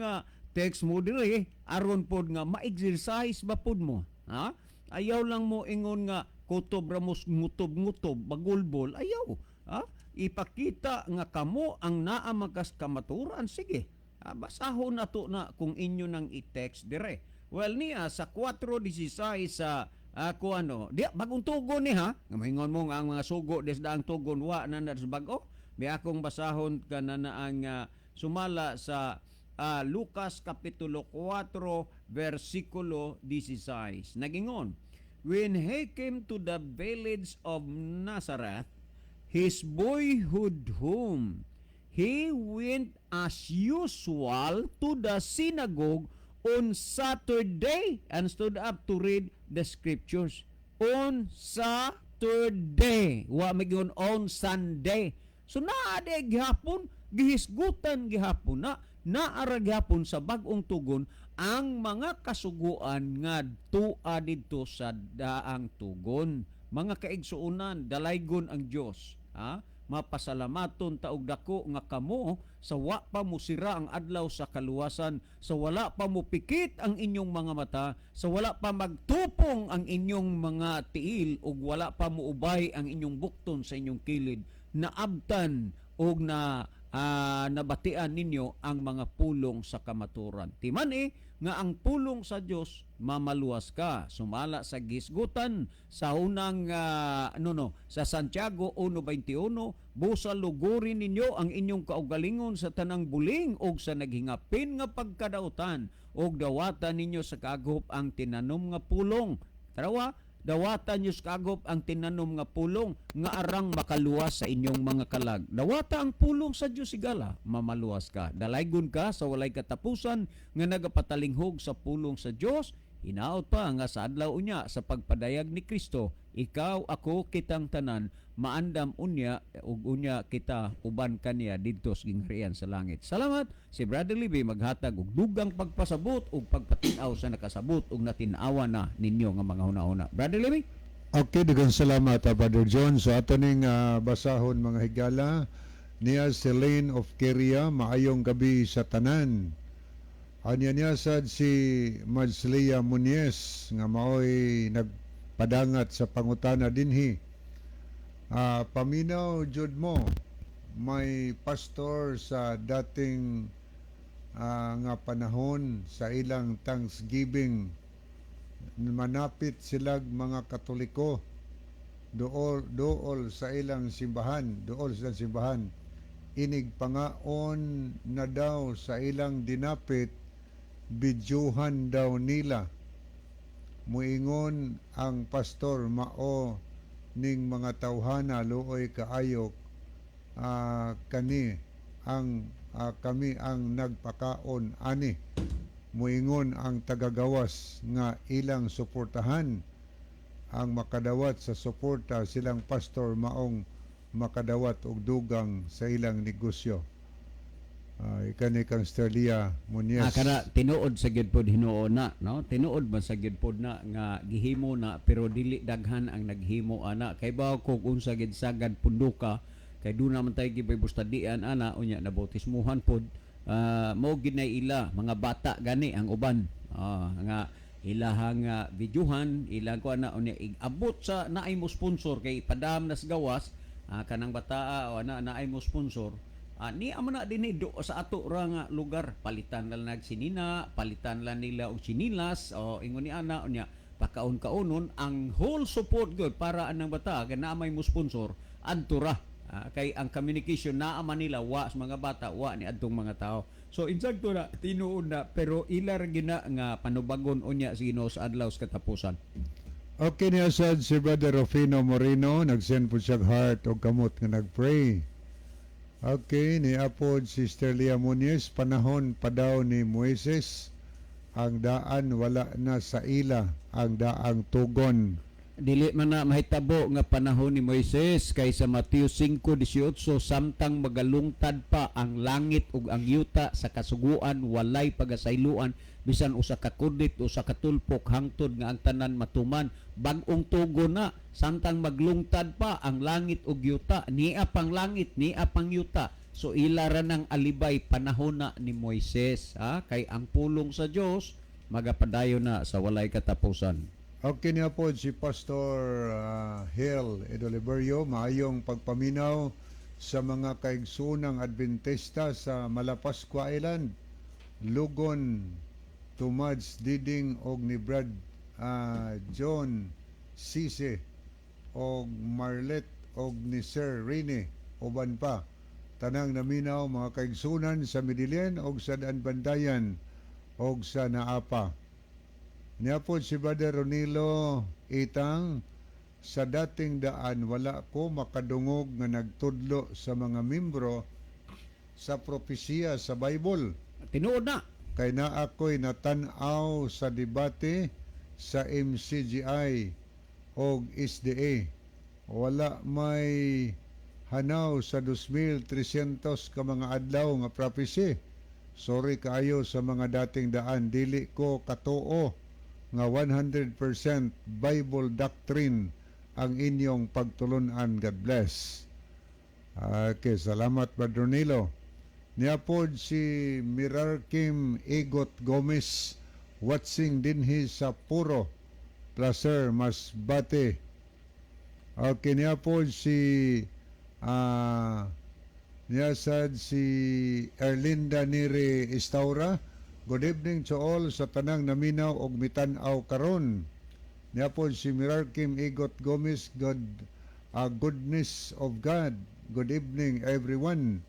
text mo diri aron pod nga ma-exercise ba pod mo, ha? Ayaw lang mo ingon nga kutob ra mo ngutob-ngutob, bagulbol, ayaw. Ha? Ipakita nga kamo ang naa magas kamaturan, sige. Ah, basahon na to na kung inyo nang i-text dire. Well, niya sa 4:16 sa ako ano, di Bagong Tugon ni, ha. Nga maingon mo nga ang mga sugo des Daang Tugon wa na na sa bag-o. May akong basahon kana na ang sumala sa Lucas kapitulo 4 versikulo 16. Nagingon, "When he came to the village of Nazareth, his boyhood home, he went as usual to the synagogue on Saturday and stood up to read the scriptures." On Saturday. Wa magyun on Sunday. So naa de gihapon, gihisgutan gihapon na naara gihapon sa Bagong Tugon ang mga kasuguan nga tua didto sa Daang Tugon. Mga kaigsuonan, dalaygon ang Dios. Ha? Mapasalamaton ta og dako nga kamo sa wa pa mo sira ang adlaw sa kaluwasan, sa wala pa mo pikit ang inyong mga mata, sa wala pa magtupong ang inyong mga tiil ug wala pa moubay ang inyong bukton sa inyong kilid. Naabtan og na nabatian ninyo ang mga pulong sa kamaturan. Timan eh, nga ang pulong sa Dios mamaluwas ka. Sumala sa gisgutan sa unang ano no, sa Santiago 1:21, "Busa lugurin ninyo ang inyong kaugalingon sa tanang buling ug sa naghingapin nga pagkadautan, ug dawatan ninyo sa kaagop ang tinanom nga pulong." Tarawa, dawatan niyo sa kaagop ang tinanom nga pulong nga arang makaluwas sa inyong mga kalag. Dawata ang pulong sa Dios, igala, mamaluwas ka. Dalaygon ka sa walay katapusan nga nagapatalinghog sa pulong sa Dios. Hinaot pa nga sa adlaw unya sa pagpadayag ni Kristo, ikaw, ako, kitang tanan maandam unya ug unya kita uban kaniya didto sa gingharian sa langit. Salamat. Si Brother Libby maghatag og dugang pagpasabot ug pagpatin-aw sa nakasabot ug natin-awa na ninyo nga mga hunahuna. Brother Libby? Okay, daghang salamat, Brother John. So ato ning basahon, mga higala. Niya si Lane of Keria, maayong gabi sa tanan. Anya niya sad si Madslia Muñez nga maoy nagpadangat sa pangutana dinhi. Paminaw jud mo, may pastor sa dating nga panahon sa ilang Thanksgiving, manapit silag mga Katoliko dool dool sa ilang simbahan, dool sa ilang simbahan, inig pangaon na daw sa ilang dinapit, bidyuhan daw nila. Muingon ang pastor, mao ning mga tawhana, luoy kaayo kani ang kami ang nagpakaon ani. Muingon ang tagagawas nga ilang suportahan ang makadawat sa suporta silang pastor, maong makadawat og dugang sa ilang negosyo. Ikani kang Sterlia Muñez. Kana tinuod sa gyud pod hinuon na, no? Tinuod man sa gyud pod na nga gihimo na, pero dili daghan ang naghimo ana. Kay ba kung unsa gid sagad punduka, kay duna man tay gibay bustadian ana, unya nabautismuhan pod. Mao gid na ila mga bata gani ang uban. Nga ilahang videohan, ilang ko ana, unya abot sa naay mo sponsor kay padam nas gawas kanang bataa o ana naay mo sponsor. Ni amo na dinhi do sa ato ra nga lugar, palitan lang nagsinina, palitan lang nila og sinilas o ingon ni ana, unya pakaon-kaonon ang whole support good para anang bata kay naa may mo sponsor adto ra. Kay ang communication naa man nila wa sa mga bata, wa ni adtong mga tao. So insakto na tinuod na, pero ila ra gina nga panubagon unya sa Ginoo sa adlaw sa katapusan. Okay niya sad si Brother Rufino Moreno, nagsend po siya heart o kamot nga nagpray. Okay, ni apod si Sterlia Muñez, panahon pa daw ni Moises, ang daan wala na sa ila, ang daang tugon. Dili man na mahitabo nga panahon ni Moises, kay sa Mateo 5:18, samtang magalungtad pa ang langit ug ang yuta sa kasuguan, walay pagasayloan bisan usa ka kudlit, usa ka tulpok, hangtod nga ang tanan matuman. Bag-ong tugon na, samtang maglungtad pa ang langit ug yuta, nia pang langit, nia pang yuta. So ila ra nang alibay panahon na ni Moises, ha? Kay ang pulong sa Dios magapadayon na sa walay katapusan. Okay niya po si Pastor Hill Edoliberio, maayong pagpaminaw sa mga kaigsuonang Adventista sa Malapascua Island, Lugon, Tumads Diding og ni Brad John Cise og Marlet og ni Sir Rene, uban pa. Tanang naminaw mga kaigsuonan sa Medellin og sa Daanbantayan og sa Naapa. Niya po si Brother Ronilo Itang, sa dating daan wala ko makadungog nga nagtudlo sa mga membro sa propesiya sa Bible. Tinuod na. Kay naa ako'y natan-aw sa debate sa MCGI og SDA. Wala may hanaw sa 2,300 ka mga adlaw nga prophecy. Sorry kaayo sa mga dating daan, dili ko katuo nga 100% Bible doctrine ang inyong pagtulunan. God bless. Okay, salamat, Brother Nilo. Niya pod si Mirarkim Egot Gomez, watching dinhi sa Puro Placer, Masbate. Okay, niya pod si niya sad si Erlinda Neri Estaura. Good evening to all sa tanang naminaw og mitan-aw karon. Niya pod si Mirarkim Egot Gomez, God, goodness of God. Good evening, everyone.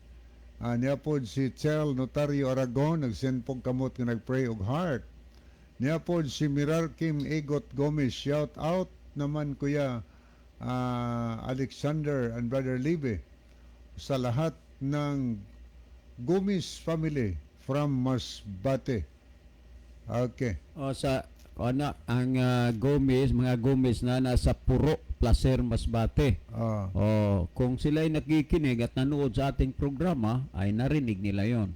Niya pod si Chel Notario Aragon, nagsend pog kamot nga nagpray og heart. Niya pod si Mirarkim Egot Gomez, shout out naman, Kuya Alexander and Brother Libe, sa lahat ng Gomez family from Masbate. Okay. O sa ana ang Gomez, mga Gomez na nasa Puro Placer, Masbate. O kung sila'y nakikinig at nanood sa ating programa ay narinig nila 'yon.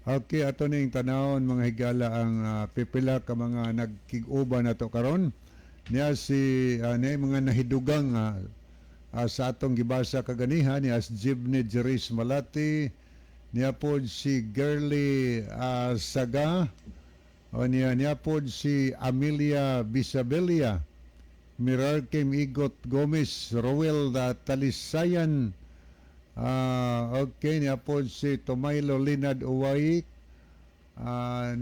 Okay, ato ning tanawon, mga higala, ang pipila ka mga nagkig-uban nato karon. Niya si niya mga nahidugang Sa atong gibasa kaganiha ni as Jibni Jeris Malati, niya pod si Girly Saga, o niya niya pod si Amelia Bisabelia, Mirarkim Igot Gomez, Roel da Talisayan, okay, niya pod si Tomaylo Linad Uwaik,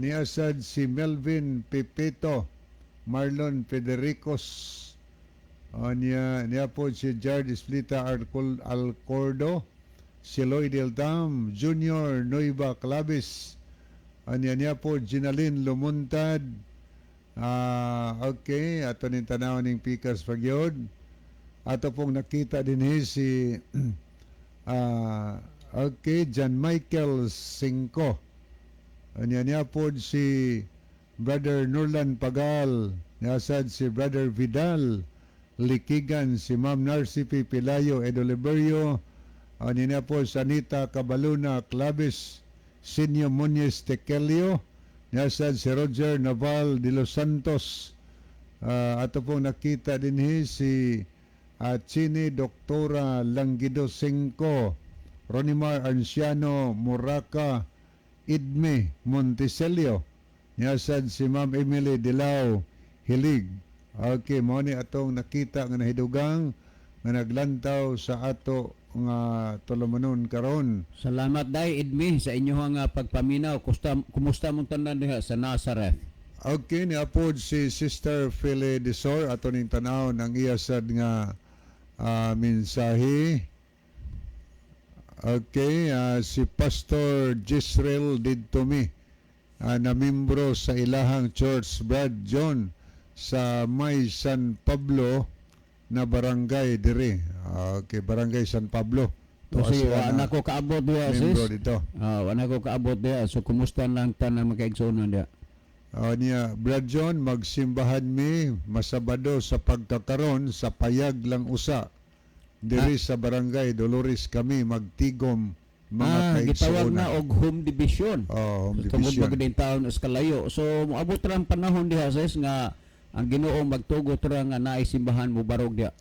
niya sad si Melvin Pepito, Marlon Federicos, niya, niya po si Jared Esplita Alcordo, si Lloyd Del Tam, Junior Nueva Clavis, niya, niya po Ginalyn Lumuntad, okay, ato ning tanaw ning pikas pagyod. Ato pong nakita din si okay, John Michael Cinco. Niya niya po si Brother Nurlan Pagal, niya sad si Brother Vidal Likigan, si Ma'am Narcy P. Pilayo Edoliberio, niya niya po si Anita Cabaluna Clavis, Sinyo Muñez Tekelio, niya sad si Roger Naval de los Santos. Ato pong nakita din si Chini Doktora Langido Cinco, Ronimar Anciano Muraca, Idme Monticelio, niya sad si Ma'am Emily Dilao Hilig. Okay, mao ni atong nakita nga nahidugang nga naglantaw sa ato nga tulumanon karon. Salamat dai, Idmi, sa inyong pagpaminaw. Kusta, kumusta mong tanan diha sa Nazareth? Okay, ni apod si Sister Philly Desor, ato ning tanaw ng iya sad nga mensahe. Okay, si Pastor Gisrael Didtomi, na membro sa ilahang church, Brad John, sa May San Pablo na barangay diri. Okay, Barangay San Pablo. Tuwa Kasi sila wa na na ko kaabot diha, sis. membro dito. Ah, wa na ko kaabot diha. So kumusta lang tanan mga kaigsuonan diha? Niya, Brad John, magsimbahan mi masabado sa pagkakaron sa payag lang usa. Diri sa Barangay Dolores kami magtigom, mga Gitawag kaigsuonan. Na og home division. Oh, home Tungod division. magud taon sa kalayo. So moabot ra ang panahon diha, sis, nga ang Ginoo magtugot ra nga naay simbahan mo barog diha.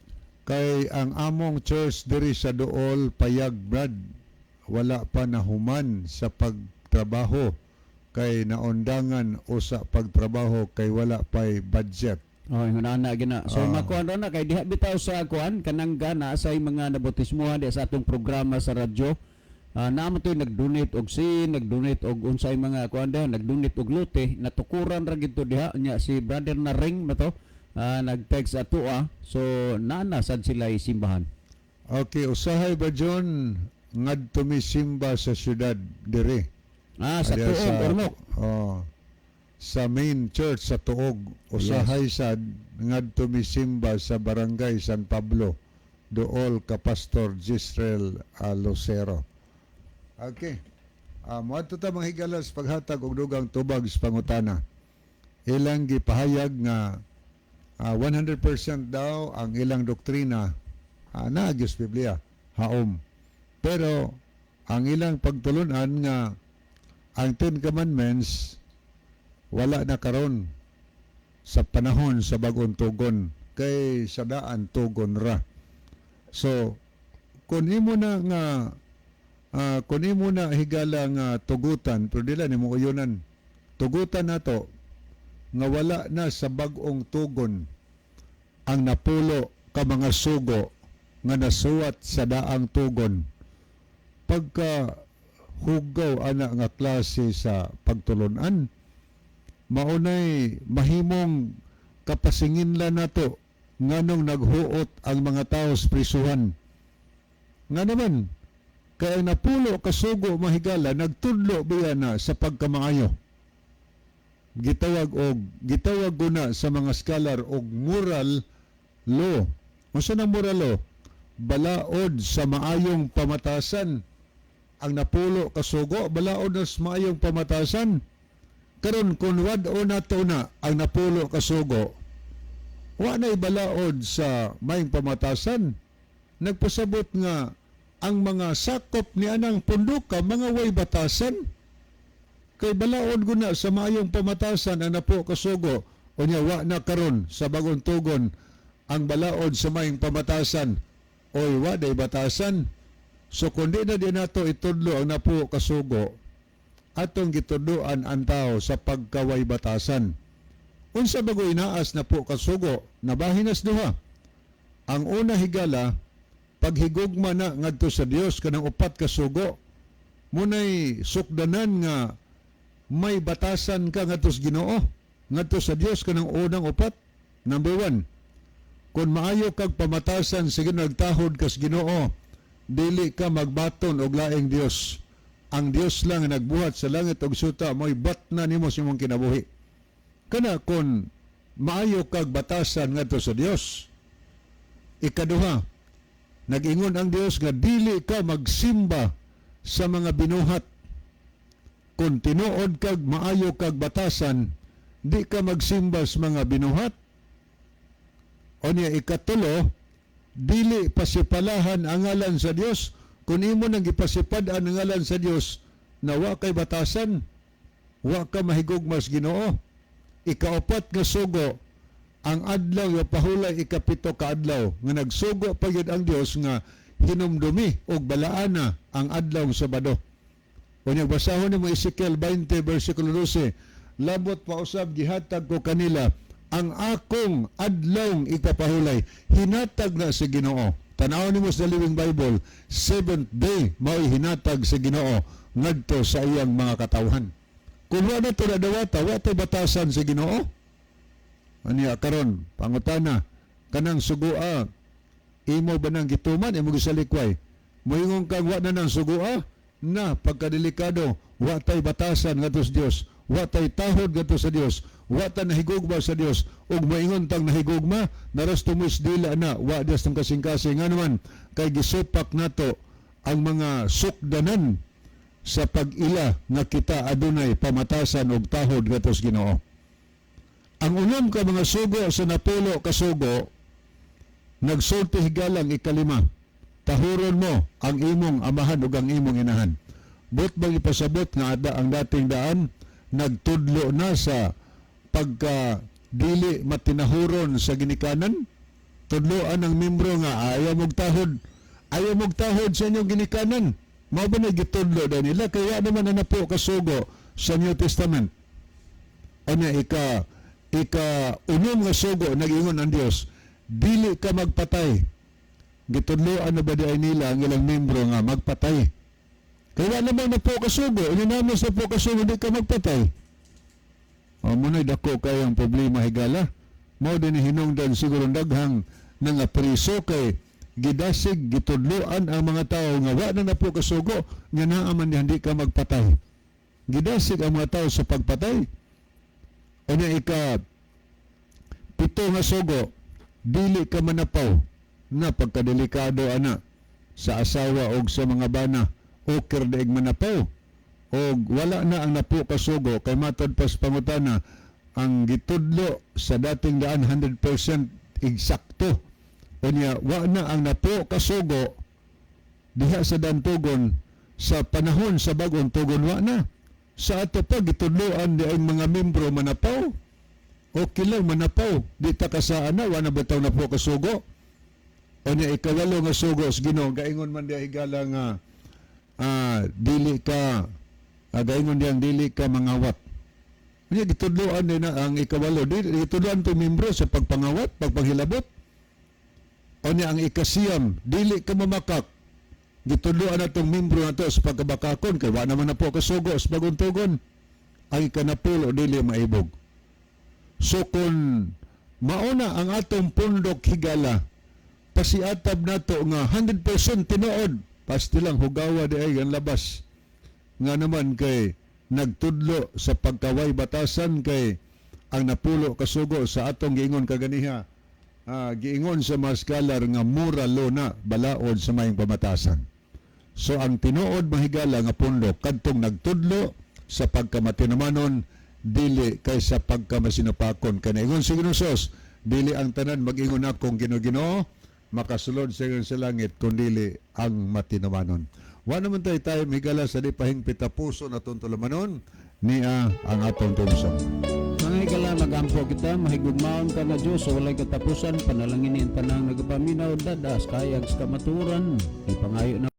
Kay ang among church diri sa Dool payag, Brad, wala pa nahuman sa pagtrabaho kay naundangan usa pagtrabaho kay wala pay budget. Oh, ingon ana gina. So makuan ra na kay diha bitaw sa kuan kanang gana sa mga nabautismohan diha sa atong programa sa radyo. Naa mo to'y nag-donate og sin, nag-donate og unsay mga kuan diha, nag-donate og lote, natukuran ra gid to diha nya si brother na ring ba to? Nag-text ato. So naa na sad sila simbahan. Okay, usahay ba John ngadto mi simba sa syudad diri? Sa Diya Tuog, Ormoc. Oh, sa main church sa Tuog, usahay sad ngadto mi simba sa Barangay San Pablo. Dool ka Pastor Gisrael Lucero. Okay. Moadto ta, mga higala, sa paghatag og dugang tubag sa pangutana. Ilang gipahayag nga 100% daw ang ilang doktrina naa sa Biblia, haom. Pero ang ilang pagtulunan nga ang Ten Commandments wala na karon sa panahon sa bagong tugon kay sa daan tugon ra. So kun imo na, higala, nga tugutan, pero dila nimo uyunan, tugutan nato nga wala na sa bag-ong tugon ang napulo ka mga sugo nga nasuwat sa daang tugon, pagka hugaw ana nga klase sa pagtulunan, maunay mahimong kapasinginlan nato nganong naghuot ang mga tao sa prisuhan. Nga naman kay ang napulo kasugo, mahigala, nagtudlo biya na sa pagkamaayo. Gitawag guna sa mga scholar og moral law. Unsa na moral law? Balaod sa maayong pamatasan. Ang napulo kasugo, balaod na sa maayong pamatasan. Karon kung wad-o nato na ang napulo kasugo, wa na balaod sa maayong pamatasan. Nagpasabot nga ang mga sakop ni anang punduka mga way batasan. Kay balaod guna sa maayong pamatasan ang napulo kasugo, unya wa na karon sa bagong tugon ang balaod sa maayong pamatasan. Oy, wa day batasan. So kung di na di nato itudlo ang napulo kasugo, atong gitudloan ang tao sa pagkaway batasan. Unsa bagoy inaas napulo kasugo, nabahin nas duha. Ang una, higala, paghigugma na ngadto sa Dios, kanang upat ka sugo, munay sukdanan nga may batasan ka ngadto sa Ginoo, ngadto sa Dios, kanang unang upat. Number 1, kung maayo kag pamatasan sa Ginoo, nagtahod kas Ginoo, dili ka magbaton og laing Dios. Ang Dios lang ang nagbuhat sa langit ug suta, mo'y batna nimo sa imong kinabuhi. Kana kung maayo kag batasan ngadto sa Dios. Ikaduha, nag-ingon ang Dios nga dili ka magsimba sa mga binuhat. Kung tinuod kag maayo kag batasan, di ka magsimba sa mga binuhat. O niya, ikatulo, dili pasipalahan ang ngalan sa Dios. Kung imo nang gipasipad-an ang ngalan sa Dios, na wa kay batasan, wa ka mahigugma sa Ginoo. Ikaapat nga sugo, ang adlaw nga pahulay ikapito ka adlaw, nga nagsugo pa gyud ang Dios nga hinumdumi og balaana ang adlaw sa Sabado. Unya basahon nimo Ezekiel 20 versikulo 12. Labot pa usab gihatag ko kanila ang akong adlawng ipapahulay. Hinatag na sa Ginoo. Tanaw nimo sa Living Bible, seventh day mao'y hinatag sa Ginoo ngadto sa iyang mga katawhan. Kung wa na to nadawata, wa to batasan sa Ginoo. Aniya karon, pangutana, kanang sugua, imo ba nang gituman, imo gisalikway? Moingon kang wa na nang sugua, na pagkadelikado, wa tay batasan ngadto sa Dios, wa tay tahod ngadto sa Dios, wa ta nahigugma sa Dios, ug moingon tang nahigugma, naras tumus dila na, wa Dios tong kasing-kasing. Nga naman, kay gisupak nato ang mga sukdanan sa pag-ila nga kita adunay pamatasan og tahod ngadto sa Ginoo. Ang unom ka mga sugo sa napulo kasugo, nagsulti, higalang, ikalima. Tahuron mo ang imong amahan ug ang imong inahan. Buot bang ipasabot nga ada ang dating daan nagtudlo na sa pagka dili matinahuron sa ginikanan? Tudloan ang membro nga ayaw mog tahod. Ayaw mog tahod sa inyong ginikanan. Mao ba na gitudlo daw nila kaya naman na napulo kasugo sa New Testament? Ano, ika ika unom nga sugo, nag-ingon ang Dios, dili ka magpatay. Gitudloan na ba di ay nila ang ilang membro nga magpatay? Kaya naman napulo kasugo, ininamis napulo kasugo, di ka magpatay. O muna'y dako kayang problema, higala. Mao din hinungdan siguro daghang nga priso kay gidasig, gitudloan ang mga tao nga wa na napulo kasugo nga naa man di ka magpatay. Gidasig ang mga tao sa pagpatay. Ano, ika pito nga sugo, dili ka manapaw, na pagkadelikado ana sa asawa og sa mga bana, okir daig manapaw. Og wala na ang napulo kasugo kay matod pas pangutana, ang gitudlo sa dating daan 100% eksakto. Unya wa na ang napulo kasugo diha sa dantugon sa panahon sa bagong tugon, wa na. Sa ato pa gitudloan di ang mga membro manapaw. Okay lang manapaw, di ta kasaan na, wa na bitaw napulo kasugo. Unya ikawalo nga sugo sa Ginoo, gaingon man diha, higala, nga dili ka gaingon diyang dili ka mangawat. Unya gitudloan din na ang ikawalo, dili gitudloan to membro sa pagpangawat, pagpanghilabot. Unya ang ikasiyam, dili ka mamakak. Gitudloan natong membro nato sa pagkabakakon kay wa naman napulo kasugo sa bagong tugon. Ang ikanapulo, dili maibog. So kung mauna ang atong pundok, higala, pasiatab nato nga 100% tinuod, pasti lang hugawa di ay ang labas. Nga naman kay nagtudlo sa pagkaway batasan kay ang napulo kasugo sa atong giingon kaganiha, giingon sa mga scholar nga moral law na balaod sa mayong pamatasan. So ang tinuod, mahigala, nga pundok kadtong nagtudlo sa pagkamatinumanon, dili kay sa pagkamasinupakon. Kay ingon si Ginoong Hesus, dili ang tanan mag-ingon akong Ginoo, Ginoo makasulod sa ingon sa langit, kundili ang matinumanon. Wa naman tayo tayo higala sa di pahingpit puso na tulamanon niya ang atong tumsong. Mga higala, mag Mag-ampo kita. Mahigugmaon ka nga Diyos sa walay katapusan, panalangin ang tanang nagapaminaw, dadas kayag sa kamatuoran. Ipangayo na